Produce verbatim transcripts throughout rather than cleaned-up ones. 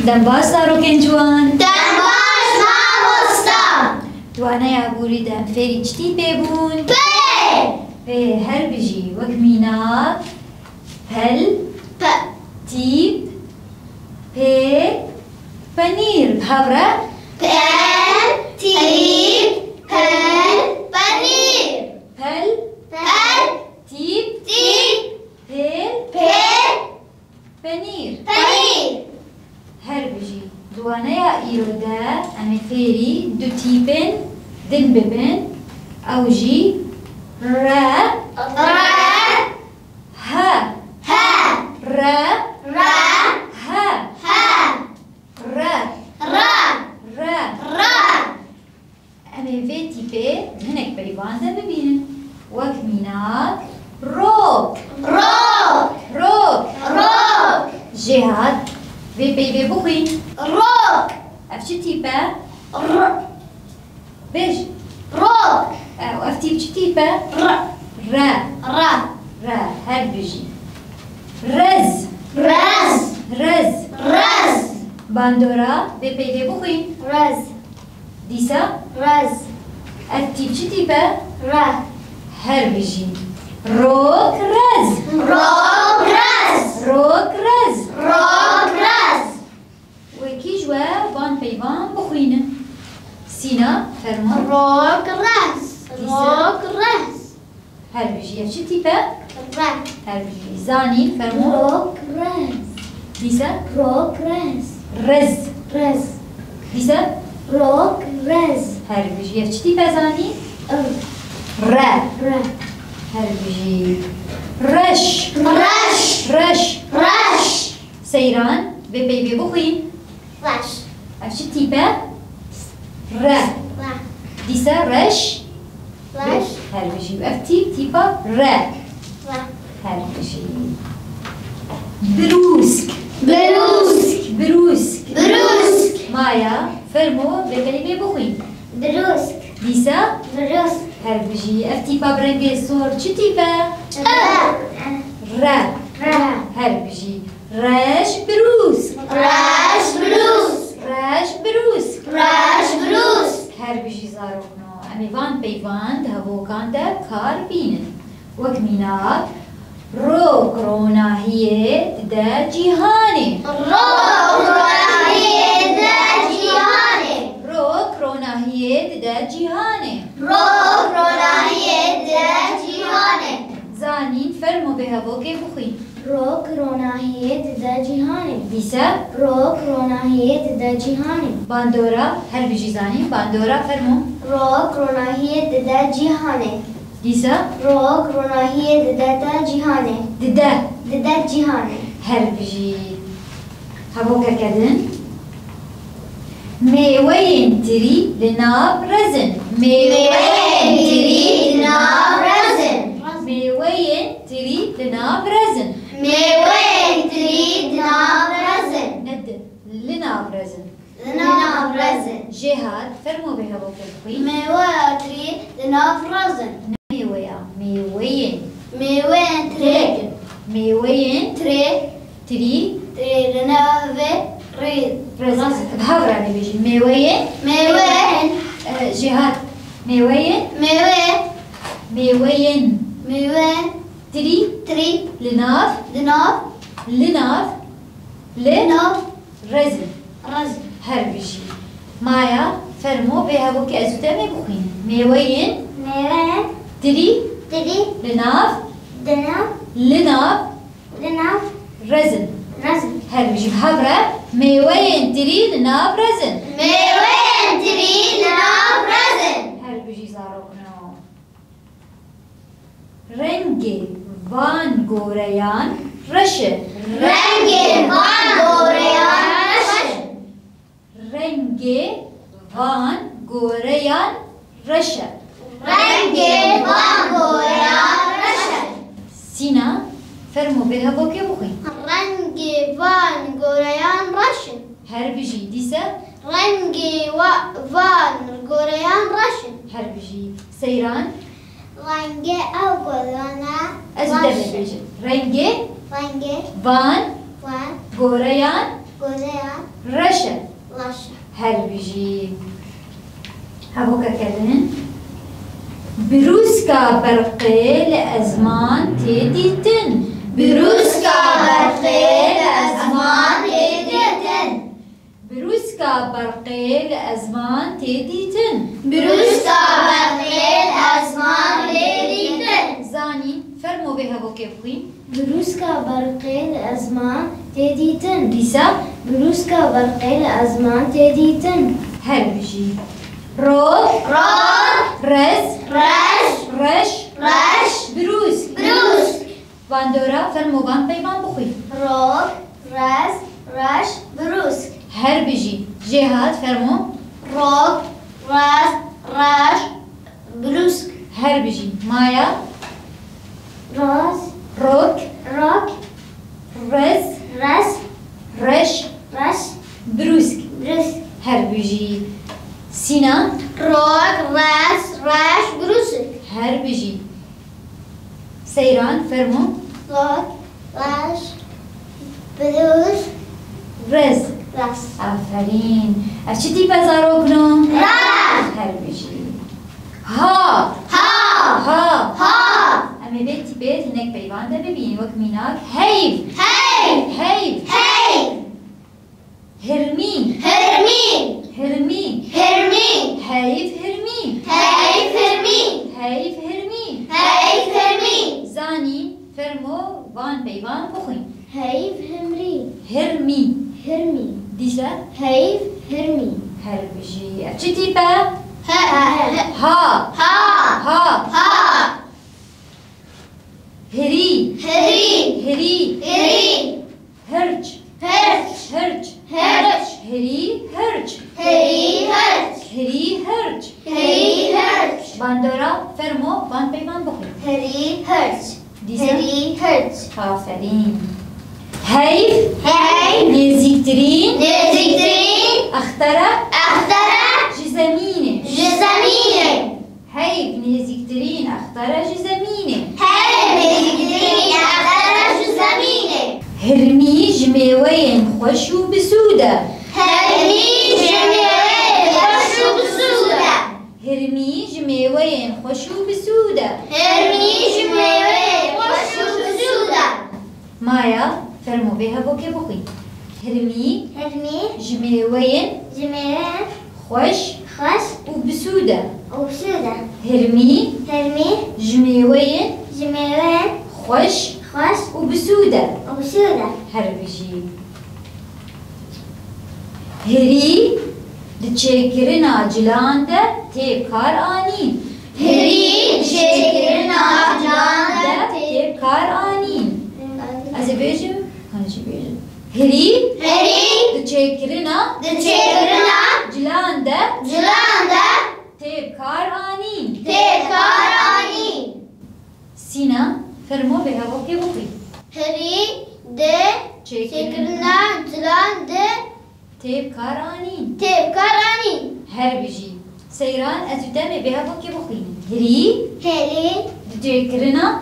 Dem baş zarokên ciwan. Dem baş mamosta. Di waneya borî de em fêrî çi tîpê bûn? Pê. Pê, her bijî, wek mînak, pel, pe, tîp, pê, penîr. Bi hev re? Pel, tîp, pel, penîr. Pel, pel, tîp, tîp, pê, pê, penîr. Penîr. Her bijî. Di waneya îro de em ê fêrî du tîpên din bibin. Ew jî re, re, he. He. Re, re, he. He. Re, re, re, re. Em ê vê tîpê di hinek peyvan de bibînin. Wek mînak, rok. Rok. Rok. Rok. Jêhat, vê peyvê bixwîn. Rok. Ev çi tîp e? R. Bêj. Rok. Ew, ev tîp çi tîp e? R. Re. Re. Re. Her bijî. Rez. Rez. Rez. Rez. Bandora, vê peyvê bixwîn. Rez. Dîsa? Rez. Ev tîp çi tîp e? Re. Her bijî. Rok rez. Rok rez. Rok rez. Rok rez. Wekî ji we van peyvan bixwînin. Sîna, fermo. Rok rez. Dîsa? Rok rez. Her bijî. Ev çi tîp e? Re. Her bijî. Zanîn, fermo. Rok rez. Dîsa? Rok rez. Rez. Rez. Dîsa? Rok rez. Her bijî. Ev çi tîp e, Zanîn? Re. Re. Her bijî. Reş. Reş. Reş. Reş. Seyran, vê peyvê bixwîn. Reş. Ev çi tîp e? Re. Re. Dîsa reş. Reş. Her bijî. Ev tîp, tîpa re. Re. Her bijî. Birûsk. Birûsk. Birûsk. Birûsk. Maya, fermo, vê peyvê bixwîn. Birûsk. Dîsa? Birûsk. Her bijî. Ev tîpa bi rengê sor çi tîp e? Re. Re. Re. Her bijî. Reş birûsk. Reş birûsk. Reş birûsk. Reş birûsk. Her bijî zarokno. Em ê van peyvan di hevokan de kar bînin. Wek mînak, rok ronahiyê dide cîhanê. Rok ronahiyê dide cîhanê. Rok ronahiyê dide cîhanê. Rok ronahiyê dide cîhanê. Zanîn, fermo vê hevokê bixwîn. Rok ronahiyê dide cîhanê. Dîse? Rok ronahiyê dide cîhanê. Bandora, her bijî Zanîn, bandora fermo. Rok ronahiyê dide cîhanê. Dîse? Rok ronahiyê dide te cîhanê. Dide. Dide cîhanê. Her bijî. Hevokeke din. Mêweyên tirî li nav rez in. Mêweyên tirî li nav rez in. Mêweyên tirî li nav rez in. Mêweyên tirî li nav rez in. Ne di, li nav rez in. Li nav rez in. Jêhat, fermo vê hevokê bixwîn. Mêweya tirî li nav rez in. Ne mêweya, mêweyên. Mêweyên tirê. Têkin. Mêweyên. Tirê. Tirî. Tirê li nav vê rî. Rez. Rez. Bi hev re bibêjin. Mêweyên. Mêweyên. Eh, Jêhat. Mêweyên. Mêwe. Mêweyên. Mêwe. Tirî. Tirî. Li nav. Li nav. Li nav. Li. Li nav. Rez in. Rez in. Her bijî. Maya, fermo, vê hevokê ez û te em ê bixwînin. Mêweyên. Mêweyên. Tirî. Tirî. Li nav. Di nav. Li nav. Li nav. Rez in. Rez in. Her bijî. Bi hev re. Mêweyên tirî li nav rez in. Mêweyên tirî li nav rez in. Her bijî zarokno. Rengê van goreyan reş e. Rengê van goreyan reş e. Rengê van goreyan reş e. Rengê van goreyan reş e. Sîna, fermo vê hevokê bixwîn. Rengê van goreyan reş in. Her bijî. Dîse? Rengê wa-, van goreyan reş in. Her bijî. Seyran? Rengê ew goreyane. Ez û te reş in. Bêjin. Rengê? Rengê. Van. Van. Goreyan. Goneya. Reş e. Reş e. Her bijî. Hevokeke din. Birûska berqê li ezman tê dîtin. Birûska berqê li ezman tê dîtin. Birûska berqê li ezman tê dîtin. Birûska berqê li ezman tê dîtin. Zanîn, fermo vê hevokê bixwîn. Birûska berqê li ezman tê dîtin. Dîsa? Birûska berqê li ezman tê dîtin. Her bijî. Rok. Rok. Rez. Rez. Reş. Reş. Birûsk. Birûsk. Bandora, fermo van peyvan bixwîn. Rok, rez, reş, birûsk. Her bijî. Jêhat, fermo. Rok, rez, reş, birûsk. Her bijî. Maya. Roz. Rok. Rok. Rez. Rez. Reş. Reş. Birûsk. Birûsk. Her bijî. Sînan. Rok, rez, reş, birûsk. Her bijî. Seyran, fermo. Rok, reş, birûsk. Rez. Rez. Aferîn. Ev çi tîpe zarok in? Rez. Her bijî. Ha. Ha. Ha. Ha. Em ê vê tîpê hinek peyvan de bibînin, wek mînak heyv. Heyv. Heyv. Heyv. Hirmî. Hirmî. Hirmî. Hirmî. Heyv hirmî. Heyv hirmî. Heyv hirmî. Heyv hirmî. Zanî, fermo van peyvan bixwîn. Heyv himrî. Hirmî. Hirmî. Dîse? Heyv hirmî. Her bijî. Ev çi tîp e? He, he, he. Ha. Ha. Ha. Ha. Hirî. Hirî. Hirî. Hirî. Hirç. Hirç. Hirç. Hirç. Hirî hirç. Hirî hirç. Hirî hirç. Hirî hirç. Bandora, fermo, van peyvan bixwîn. Hirî hirç. Dîsa? Hirî hirç. Aferîn. Heyv. Heyv. Nêzîktirîn. Nêzîktirîn. Extere. Extere. Ji zemînê. Ji zemînê. Heyv nêzîktirîn extere ji zemînê. Heyv nêzîktirîn extere ji zemînê. Hirmî ji mêweyên xweş û bi sûd e. Hirmî ji mêweyên xweş û bi sûd e. Hirmî ji mêweyên xweş û bi sûd e. Hirmî ji mêweyên xweş û bi sûd e. Maya, fermo vê hevokê bixwîn. Hirmî, Hirmî, ji mêweyên, ji mêweyên, xweş, xweş, û bi sûd e. Û bi sûd e. Hirmî, Hirmî, ji mêweyên, ji mêweyên, xweş, xweş, û bi sûd e. Û bi sûd e. Her bijî. Hirî di çêkirina cilan de tê kar anîn. Hirî di çêkirina cilan de tê kar anîn. Ez ê bêjim, hûn jî bêjin. Hirî, Hirî, di çêkirina, di çêkirina, cilan de, cilan de, tê kar anîn. Tê kar anîn. Sîna, fermo vê hevokê bixwîn. Hirî di çêkirina, çêkirina cilan de tê bi kar anîn. Tê bi kar anîn. Her bijî. Seyran, ez û te em ê vê hevokê bixwînin. Hirî. Hirî. Di çêkirina.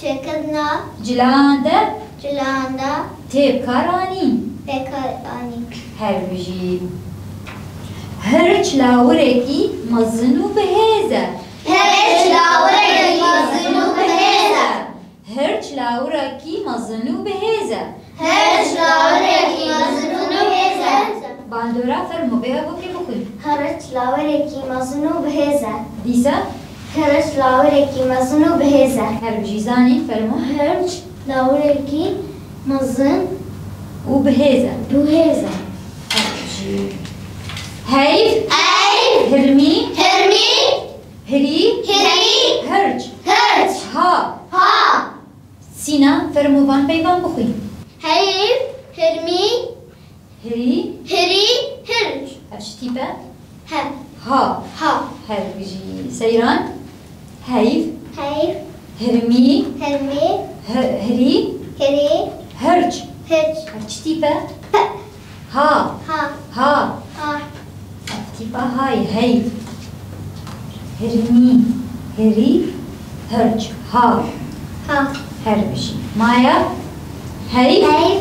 Çêkirina. Cilan de. Cilan de. Tê bi kar anîn. Tê bi kar anîn. Her bijî. Hirç lawirekî mezin û bihêz e. Hirç lawirekî mezin û bihêz e. Hirç lawirekî mezin û bihêz e. Hirç lawirekî mezin û bihêz e. Bandora, fermo vê hevokê bixwîn. Hirç lawirekî mezin û bihêz e. Dîsa? Hirç lawirekî mezin û bihêz e. Her bijî, Zanî, fermo. Hirç lawirekî mezin û bihêz e. Bihêz e. Her bijî. Heyv. Heyv. Hirmî. Hirmî. Hirî. Hirî. Hirç. Hirç. Ha. Ha. Sîna, fermo van peyvan bixwîn. Heyv, hirmî. Hirî. Hirî, hirç. Ev çi tîp e? He. Ha. Ha. Her bijî. Seyran. Heyv. Heyv. Hirmî. Hirmî. Hi-, hirî. Hirî. Hirç. Hirç. Ev çi tîp e? Pe. Ha. Ha. Ha. Ha. Ev tîpa hayê, heyv. Hirmî, hirî, hirç, ha. Ha. Her bijî. Maya, heyv. Heyv.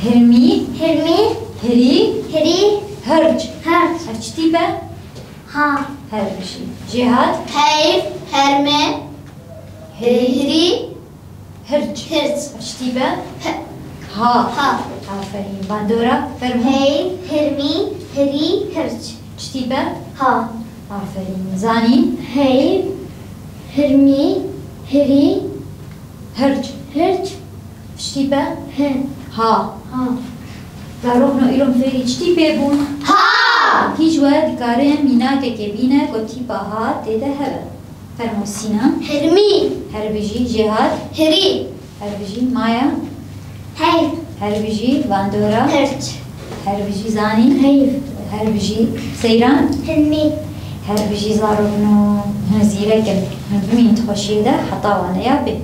Hirmî, Hirmî, hirî, hirî, hirc. hirc. Ev çi tîp e? Ha. Her bijî. Jêhat, Heyv, hermê, hirî, hirî, hirc. hirc. Ev çi tîp e? He- Ha. Ha. Aferîn. Bandora, fermo. Heyv, hirmî, hirî, hirc. Çi tîp e? Ha. Aferîn. Zanîn, Heyv, hirmî, hirî, hirc. hirc. Çi tîp e? He. Ha. Ha. Zarokno îro em fêrî çi tîpê bûn? Ha. Hîç we dikare mînakekê bîne ku tîpa ha tê de hebe. Fermo Sînan. Hirmî, Her bijî. Jêhat, hirî, her bijî. Maya, heyv, her bijî. Bandora, hirc, her bijî. Zanîn, heyv, her bijî. Seyran, hirmî. her bijî. Zarokno hûn zîrek in. Hûn bimînin di xweşiyê de heta waneya bê.